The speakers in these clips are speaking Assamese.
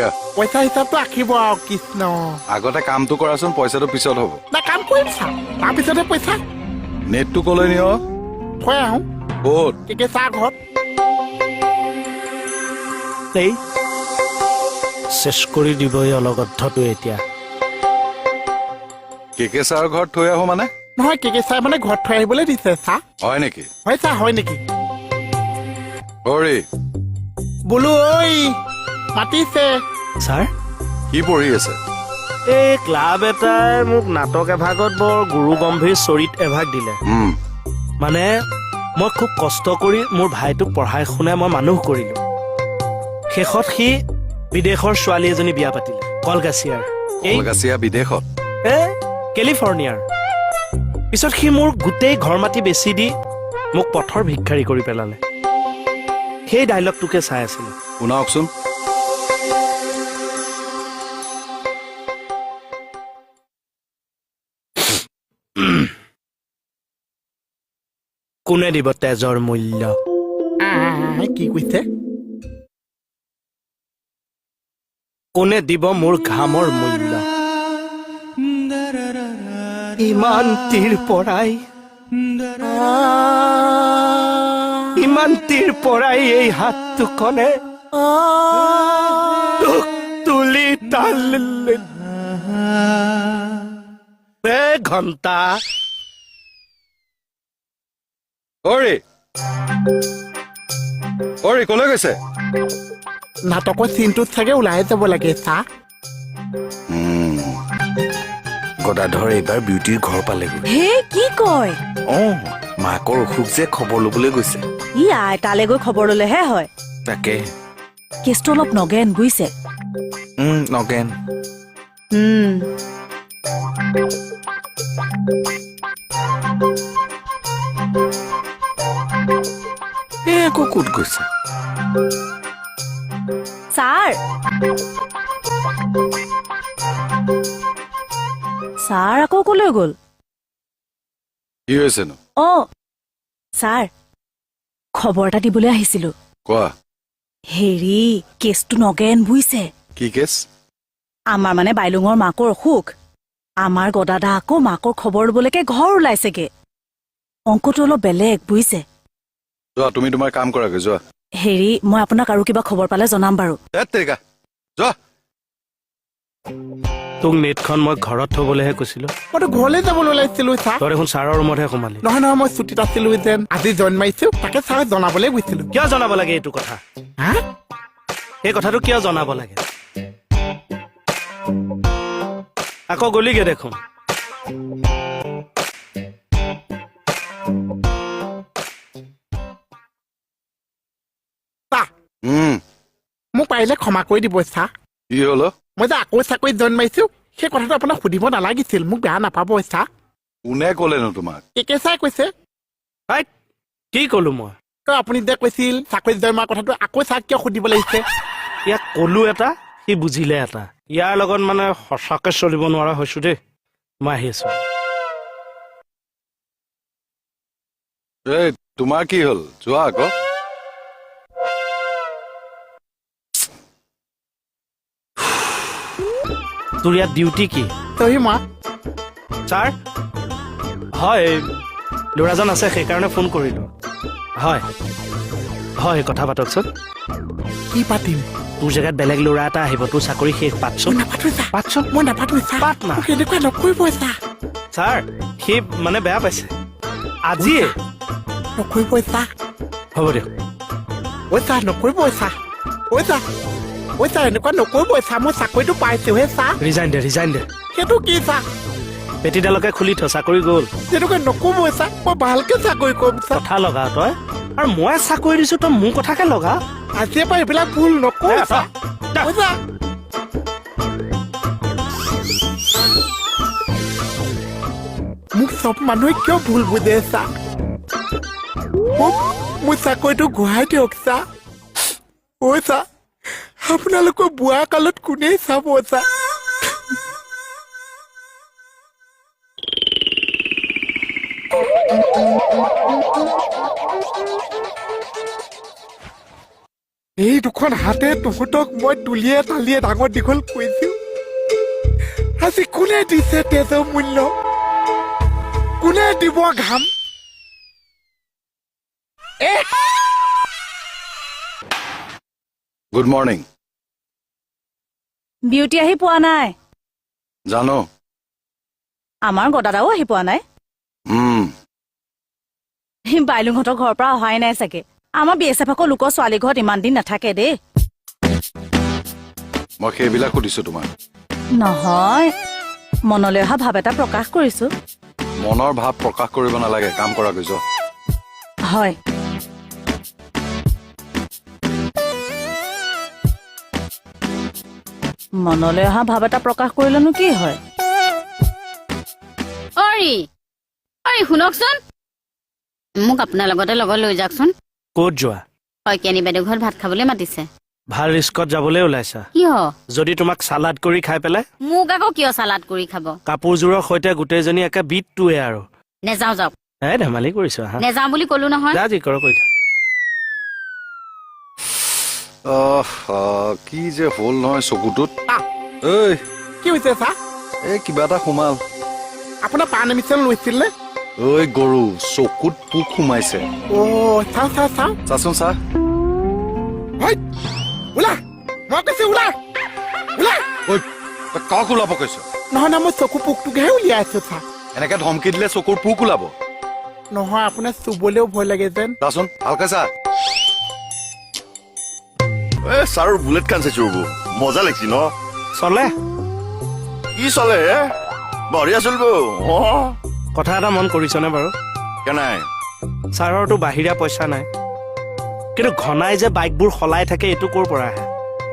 আহ। পইচা হিচাপটো ৰাখিব আৰু কৃষ্ণ। আগতে কামটো কৰাচোন, পইচাটো পিছত হ'ব। না, কাম কৰিম ছাৰ, তাৰপিছতহে পইচা। নেটটো ক'লৈ নিয়? থৈ আহোঁ। ক'ত? কে ছাৰ ঘৰত। এই চেচ কৰি দিব এই অলগদ্ধটো এতিয়া। কে কে ছাৰৰ ঘৰত থৈ আহো মানে? নহয়, কে কে ছাৰ মানে ঘৰত থৈ আহিবলৈ দিছে ছাৰ। হয় নেকি? হয় ছাৰ, হয় নেকি? হৰি। বোলো ঐ, মাতিছে। ছাৰ। কি পঢ়ি আছে? এই ক্লাব এটাই মোক নাটক এভাগত বৰ গুৰু গম্ভীৰ চৰিত এভাগ দিলে। মানে মই খুব কষ্ট কৰি মোৰ ভাইটোক পঢ়াই শুনাই মই মানুহ কৰিলো। শেষত সি বিদেশৰ ছোৱালী এজনী বিয়া পাতিলে, কলগাছিয়াৰ। এই কলগাছিয়া বিদেশত? এ কেলিফৰ্ণিয়াৰ। পিছত সি মোৰ গোটেই ঘৰ মাটি বেচি দি মোক পথৰ ভিক্ষাৰী কৰি পেলালে। সেই ডাইলগটোকে চাই আছিলো। শুনাওকচোন। কোনে দিব তেজৰ মূল্য? আহ, কি কৈছে? কোনে দিব মোৰ ঘামৰ মূল্য? ইমান তীৰ পৰাই, ইমান তীৰ পৰাই এই হাত দুখনে তোক তুলি তাল এ ঘণ্টা। হৰি, হৰি, ক'লৈ গৈছে? নাটকৰ চিনটোত চাগে ওলাই যাব লাগে ছাৰ। গদাধৰ এইবাৰ বিউটিৰ ঘৰ পালেগৈ। হে, কি কয়? অ, মাকৰ অসুখ যে, খবৰ ল'বলৈ গৈছে। ই আই, তালৈ গৈ খবৰ ললেহে হয়। তাকে। কেছটো অলপ নগেন বুজিছে। নগেন। এই আকৌ ক'ত গৈছে? ছাৰ, ছাৰ আকৌ কলৈ গ'ল? কি হৈছেনো? অ ছাৰ, খবৰ এটা দিবলৈ আহিছিলো। কোৱা। হেৰি, কেছটো নগেন বুজিছে। কি কেছ? আমাৰ মানে বাইলুঙৰ মাকৰ অসুখ। আমাৰ গদাদা আকৌ মাকৰ খবৰ ল'বলৈকে ঘৰ ওলাইছেগে। অংকটো অলপ বেলেগ বুজিছে। যোৱা, তুমি তোমাৰ কাম কৰাগৈ যোৱা। হেৰি, মই আপোনাক আৰু কিবা খবৰ পালে জনাম বাৰু। ধেত তেৰিকা, যোৱা। তোক নেটখন মই ঘৰত থবলৈহে কৈছিলো। মইতো ঘৰলৈ যাবলৈ ওলাইছিলো ছাৰ। তই দেখোন ছাৰৰ ৰুমতহে সোমালি। নহয় নহয়, মই ছুটীত আছিলো যেন আজি জইন মাৰিছো, তাকে ছাৰক জনাবলৈ গৈছিলো। কিয় জনাব লাগে এইটো কথা? হা? এই কথাটো কিয় জনাব লাগে? আকৌ গলিগে দেখোন। ছাৰ, মোক পাৰিলে ক্ষমা কৰি দিব ছাৰ। কি হ'ল অ? মই যে আকৌ চাকৰিত জইন মাৰিছো, সেই কথাটো আপোনাক সুধিব নালাগিছিল। মোক বেয়া নাপাব ছাৰ। কোনে ক'লেনো তোমাক? কে কে ছাৰে কৈছে। হাইত, কি কলো মই? তই আপুনি যে কৈছিল চাকৰিত জইন মৰা কথাটো, আকৌ ছাৰক কিয় সুধিব লাগিছে? ইয়াক কলো এটা, সি বুজিলে এটা। ইয়াৰ লগত মানে সঁচাকে চলিব নোৱাৰা হৈছো দেই। মই আহি আছো। এই, তোমাৰ কি হ'ল? যোৱা আকৌ। তোৰ ইয়াত ডিউটি কি? চহী মৰা। ছাৰ, হয়, ল'ৰাজন আছে, সেইকাৰণে ফোন কৰিলো। হয় হয়, কথা পাতকচোন। কি পাতিম? তোৰ জেগাত বেলেগ ল'ৰা এটা আহিব, তোৰ চাকৰি শেষ। পাতচোন। মই নাপাতো ছাৰ। পাতচোন। মই নাপাতো ছাৰ। পাত না। মোক এনেকুৱা নকৰিব ছাৰ। ছাৰ, সি মানে বেয়া পাইছে আজিয়ে। নকৰিব ছাৰ। হ'ব দিয়ক। ঐ ছাৰ, নকৰিব ছাৰ। ঐ ছাৰ, ঐ ছাৰ, এনেকুৱা নকৰিব ছাৰ। মই চাকৰিটো পাইছোহে ছাৰ। ৰিজাইন দে, ৰিজাইন দে। সেইটো কি ছাৰ? পেটিডালকে খুলি থ, চাকৰি গ'ল। তেনেকুৱা নক'ব ছাৰ, মই ভালকে চাকৰি কৰিম ছাৰ। কথা লগা তই আৰু মই চাকৰি দিছো, তই মোৰ কথাকে লগা। আজিৰ পৰা এইবিলাক ভুল নকৰো ছাৰ। ঐ ছাৰ। মোক চব মানুহে কিয় ভুল বুজে ছাৰ? মোক মোৰ চাকৰিটো ঘূৰাই দিয়ক ছাৰ। ঐ ছাৰ, আপোনালোকৰ বুঢ়া কালত কোনে চাব ছাৰ? এই দুখন হাতে তহঁতক মই তুলিয়ে তালিয়ে ডাঙৰ দীঘল কৰিছো। আজি কোনে দিছে তেজৰ মূল্য? কোনে দিব ঘাম? Good morning. Beauty আহি পোৱা নাই। জানো। আমাৰ গদাদাও আহি পোৱা নাই। বাইলুংহঁতৰ ঘৰৰ পৰা অহাই নাই চাগে। আমাৰ বি এছ এফ আকৌ লোকৰ ছোৱালী ঘৰত ইমান দিন নাথাকে দেই। মই সেইবিলাক সুধিছো তোমাক। নহয়, মনলৈ অহা ভাৱ এটা প্ৰকাশ কৰিছো। মনৰ ভাৱ প্ৰকাশ কৰিব নালাগে, কাম কৰা গৈ যোৱা। হয়। মনলৈ অহা ভাৱ এটা প্ৰকাশ কৰিলেনো কি হয়? অৰি অৰি শুনকচোন, মোক আপোনাৰ লগতে লগত লৈ যাওকচোন। ক'ত যোৱা? শইকীয়ানী বাইদেউ ঘৰত ভাত খাবলৈ মাতিছে। ভাল ৰিস্কত যাবলৈ ওলাইছা। কিয়? যদি তোমাক চালাড কৰি খাই পেলাই? মোক আকৌ কিয় চালাড কৰি খাব? কাপোৰযোৰৰ সৈতে গোটেইজনী একে বিটটোৱে আৰু। নেযাওঁ, যাওক। এই ধেমালি কৰিছো। আহা। নেযাওঁ বুলি ক'লো নহয়। যা, যি কৰ কৰি থাক। কি যে হ'ল নহয় চকুটোত। ঐ, কি হৈছে চা? এই কিবা এটা সোমাল। আপোনাৰ পাৰ্মিশ্যন লৈছিল নে? ঐ গৰু, চকুত পোক সোমাইছে। অ, চাওঁ চাওঁ চাওঁ। চাচোন চা। ওলা, মই কৈছো ওলা ওলা। ঐ, তই কাক ওলাব কৈছ? নহয় নহয়, মই চকু পোকটোকেহে উলিয়াই আছো চা। এনেকে ধমকি দিলে চকুৰ পোক ওলাব। নহয়, আপোনাৰ চুবলৈও ভয় লাগে যেন। চাচোন ভালকে চা। এ ছাৰৰ বুলেট খান চাইছো ৰ'ব, মজা লাগিছে ন? চলে। কি চলে হে? বঢ়িয়া চলিব। অ, কথা এটা মন কৰিছনে বাৰু? কেনাই? ছাৰৰতো বাহিৰা পইচা নাই, কিন্তু ঘনাই যে বাইকবোৰ সলাই থাকে, এইটো ক'ৰ পৰা আহে?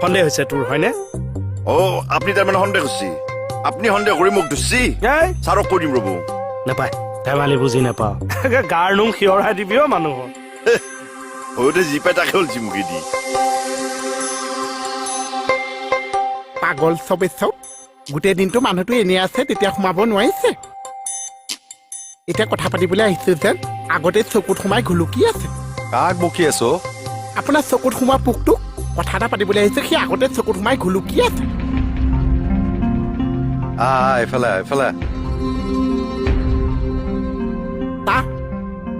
সন্দেহ হৈছে তোৰ, হয়নে? অ, আপুনি তাৰমানে সন্দেহ কৰিছে? আপুনি সন্দেহ কৰি মোক ধুচি? ছাৰক কৈ দিম ৰ'ব। নাপায়, ধেমালি বুজি নাপাওঁ। গাৰ নোম শিয়ৰাই দিবি অ মানুহৰ। ভয়তে যি পাই তাকে হ'ল মুখে দি। পাগল চবে চব। গোটেই দিনটো মানুহটো এনেই আছে, তেতিয়া সোমাব নোৱাৰিছে। এতিয়া কথা পাতিবলৈ আহিছো যেন আগতে চকুত সোমাই ঘুলুকি আছে। কাক বকি আছ? আপোনাৰ চকুত সোমোৱা পোকটোক কথা এটা পাতিবলৈ আহিছো, সি আগতে চকুত সোমাই ঘুলুকি আছে। আহ, এইফালে এইফালে।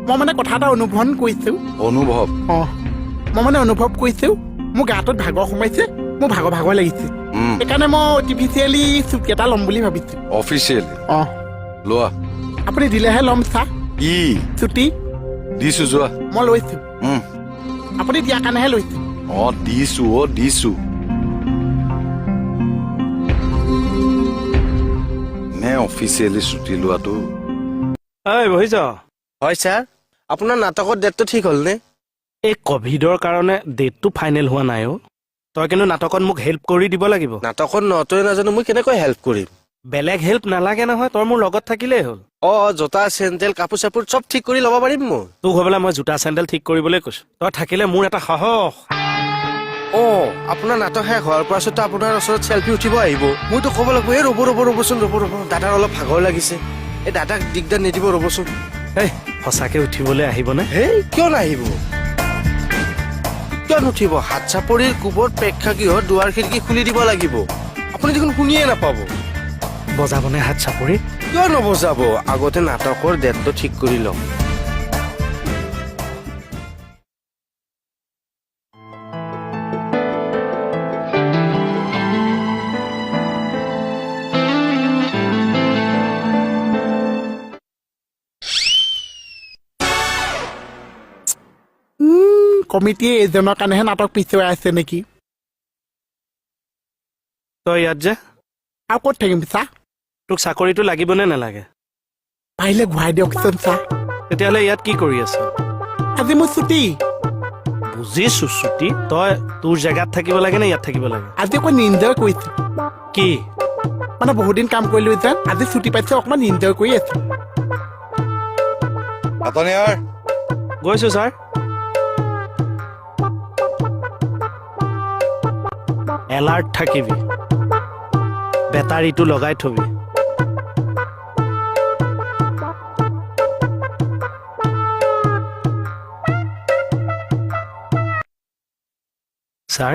মই মানে কথা এটা অনুভৱ কৰিছো। অনুভৱ? অ, মই মানে অনুভৱ কৰিছো মোৰ গাটোত ভাগৰ সোমাইছে, মোৰ ভাগৰ ভাগৰ লাগিছে। সেইকাৰণে মই অফিচিয়েলি চুটি এটা ল'ম বুলি ভাবিছো। অফিচিয়েলি? অ। লোৱা। আপুনি দিলেহে ল'ম চা। কি ছুটি? দিছো, যোৱা। মই লৈছো। আপুনি দিয়াৰ কাৰণেহে লৈছো। অ, দিছো, অ দিছো। নে অফিচিয়েলি ছুটি লোৱাটো? ঐ বহিছ। হয় ছাৰ, আপোনাৰ নাটকৰ ডেটটো ঠিক হ'ল নে? এই কভিডৰ কাৰণে ডেটটো ফাইনেল হোৱা নাই অ'। তই কিন্তু নাটকত মোক হেল্প কৰি দিব লাগিব। নাটকত নতই নাজানো, মই কেনেকৈ হেল্প কৰিম? বেলেগ হেল্প নালাগে নহয়, তই মোৰ লগত থাকিলেই হ'ল। অ, জোতা চেণ্ডেল কাপোৰ চাপোৰ চব ঠিক কৰি ল'ব পাৰিম মই। তোক হৈ পেলাই মই জোতা চেণ্ডেল ঠিক কৰিবলৈ কৈছো, তই থাকিলে মোৰ এটা সাহস। অ, আপোনাৰ নাটক শেষ হোৱাৰ পাছতো আপোনাৰ ওচৰত চেল্ফি উঠিব আহিব। মইতো ক'ব লাগিব, এই ৰ'ব ৰ'ব ৰ'বচোন, ৰ'ব ৰ'ব, দাদাৰ অলপ ভাগৰ লাগিছে, এই দাদাক দিগদাৰ নিদিব ৰ'বচোন। এই সঁচাকে উঠিবলৈ আহিবনে? হেই, কিয় নাহিব, কিয় নুঠিব? হাত চাপৰিৰ কোবত প্ৰেক্ষাগৃহৰ দুৱাৰ খিৰিকী খুলি দিব লাগিব। আপুনি দেখোন শুনিয়ে নাপাব। বজাবনে হাত চাপৰি? কিয় নবজাব? আগতে নাটকৰ ডেটটো ঠিক কৰি লওক। কমিটিয়ে এইজনৰ কাৰণেহে নাটক পিছুৱাই আছে নেকি? তই ইয়াত যে আৰু ক'ত থাকিম চা? তোক চাকৰিটো লাগিবনে নালাগে? পাৰিলে ঘূৰাই দিয়কচোন চা। তেতিয়াহ'লে ইয়াত কি কৰি আছ? আজি মোৰ ছুটি। বুজিছো ছুটি। তই তোৰ জেগাত থাকিব লাগে নে ইয়াত থাকিব লাগে? আজি অকণ এনজয় কৰিছো। কি মানে বহুত দিন কাম কৰিলো যেন, আজি ছুটি পাইছো, অকণমান এনজয় কৰি আছো। গৈছো ছাৰ। এলাৰ্ট থাকিবি, বেটাৰীটো লগাই থবি। ছাৰ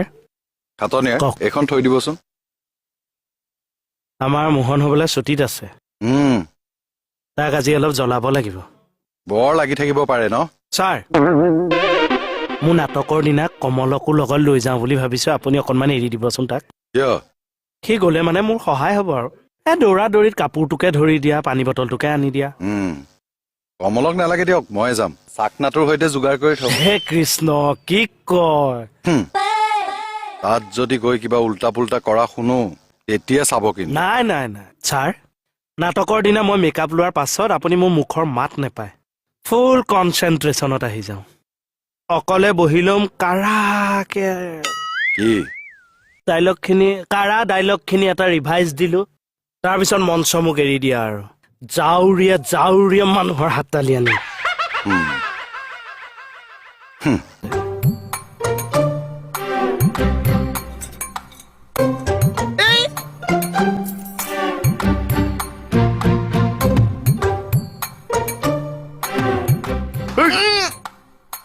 খাটনিয়াৰ, কওক। এইখন থৈ দিবচোন। আমাৰ মোহন হ'বলৈ ছুটীত আছে। তাক আজি অলপ জ্বলাব লাগিব। বৰ লাগি থাকিব পাৰে ন? ছাৰ, মোৰ নাটকৰ দিনা কমলকো লগত লৈ যাওঁ বুলি ভাবিছো, আপুনি অকণমান এৰি দিবচোন তাক। কিয়? সি গ'লে মানে মোৰ সহায় হ'ব আৰু। এই দৌৰা দৌৰিত কাপোৰটোকে ধৰি দিয়া, পানী বটলটোকে আনি দিয়া। কমলক নালাগে দিয়ক, মই যাম। চাকনাটোৰ সৈতে যোগাৰ কৰি থওক। হে কৃষ্ণ, কি কয়? তাত যদি গৈ কিবা উল্টা পুল্টা কৰা শুনো, তেতিয়া চাব কিন্তু। নাই নাই নাই ছাৰ, নাটকৰ দিনা মই মেকআপ লোৱাৰ পাছত আপুনি মোৰ মুখৰ মাত নেপায়, ফুল কনচেনট্ৰেশ্যনত আহি যাওঁ। অকলে বহি ল'ম কাৰাকে। কি? ডাইলগখিনি, কাৰা ডাইলগখিনি এটা ৰিভাইজ দিলো, তাৰপিছত মঞ্চ মোক এৰি দিয়া আৰু জাউৰীয়া জাউৰীয়া মানুহৰ হাততালি আনি।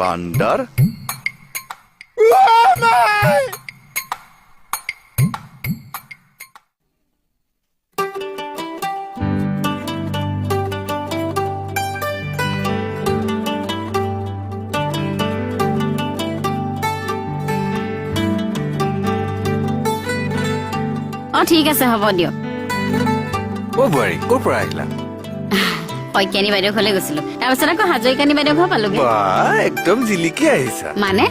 বান্দাৰ। অ ঠিক আছে, হ'ব দিয়ক। অ বোৱাৰী, ক'ৰ পৰা আহিলা? শইকীয়ানী বাইদেউ ঘৰলৈ গৈছিলো, তাৰপিছত আকৌ হাজৰিকানী বাইদেউ ঘৰ পালোগে। বা, একদম জিলিকি আহিছা। মানে?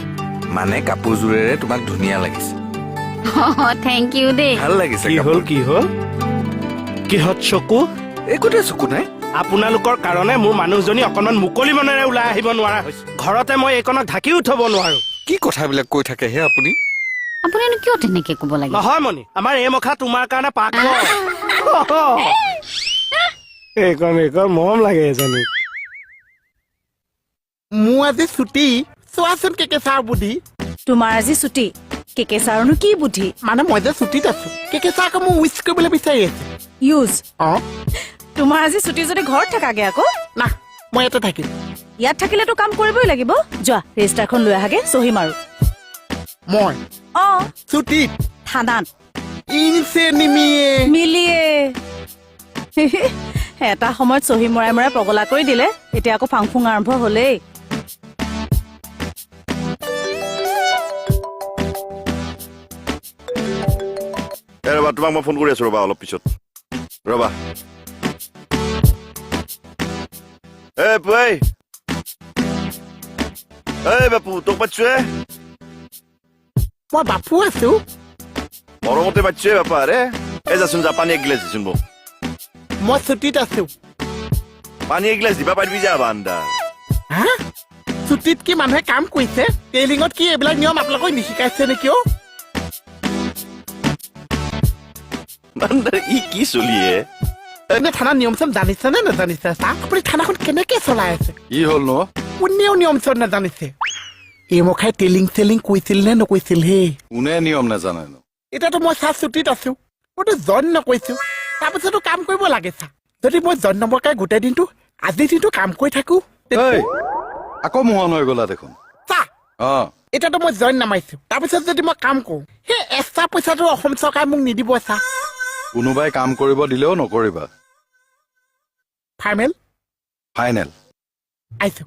মানে কাপোৰযোৰেৰে তোমাক ধুনীয়া লাগিছে। অ thank U দেই। ভাল লাগিছে। কি হ'ল, কি হ'ল? কিহত চকু? একোতে চকু নাই। আপোনালোকৰ কাৰণে মোৰ মানুহজনী অকণমান মুকলি মনেৰে ওলাই আহিব নোৱাৰা হৈছে। ঘৰতে মই এইকণক ঢাকিও থব নোৱাৰো। কি কথাবিলাক কৈ থাকে হে আপুনি? আপুনিনো কিয় তেনেকে ক'ব লাগে? নহয় মণি, আমাৰ এই মুখা তোমাৰ কাৰণে পাক। এইকণ এইকণ মৰম লাগে এজনী। মোৰ আজি ছুটি, চোৱাচোন কেকে ছাৰ বুদ্ধি। তোমাৰ আজি ছুটি, কেকে ছাৰনো কি বুদ্ধি? মানে মই যে ছুটিত আছো, কেকে ছাৰ আকৌ মোক উইচ কৰিবলৈ বিচাৰি আছে। ইউজ? অ। তোমাৰ আজি ছুটি যদি ঘৰত থাকাগে আকৌ। না, মই ইয়াতে থাকিম। ইয়াত থাকিলেতো কাম কৰিবই লাগিব। যোৱা, ৰেজিষ্টাৰখন লৈ আহাগে, চহী মাৰো। মই? অ। ছুটিত? থানাত। ইনচে নিমিয়ে। মিলিয়ে। এটা সময়ত চহী মৰাই মৰাই পগলা কৰি দিলে, এতিয়া আকৌ ফাংফুং আৰম্ভ হলেই। এ ৰবা, তোমাক মই ফোন কৰি আছো, ৰবা অলপ পিছত, ৰবা। এ পুৱাই, এই বাপু, তোক পাইছো। মই বাপু আছো। মৰমতে পাইছো বাপা। আৰে এই যাচোন যা, পানী এগিলাচ দিচোন মোক। মই ছুটিত আছো। পানী এগিলাচ দিবা পাৰিবি যা বান্দা। হা, ছুটিত কি মানুহে কাম কৰিছে? ট্ৰেইনিঙত কি এইবিলাক নিয়ম আপোনালোকক নিশিকাইছে নেকি অ'? বান্দা ই কি চলিয়ে? এনে থানাৰ নিয়ম চিয়ম জানিছে নে নাজানিছে? চা, আপুনি থানাখন কেনেকে চলাই আছে? কি হ'ল নো? কোনেও নিয়ম চিয়ম নাজানিছে। এই মুখাই টেলিং চেলিং কৈছিল নে নকৈছিল হে? কোনে নিয়ম নাজানেনো? এতিয়াতো মই চাহ ছুটিত আছো, মইতো জইন নকৰিছো, তাৰপিছতো কাম কৰিব লাগে। চা, যদি মই জইন নকৰাকে গোটেই দিনটো আজিৰ দিনটো কাম কৰি থাকো, এই, আকৌ মোহন হৈ গ'লা দেখোন। চা, অ। এতিয়াতো মই জইন নামাৰিছো, তাৰপিছত যদি মই কাম কৰো, সেই এক্সট্ৰা পইচাটো অসম চৰকাৰে মোক নিদিব। চা, কোনোবাই কাম কৰিব দিলেও নকৰিবা। ফাইনেল? ফাইনেল। আহিছো।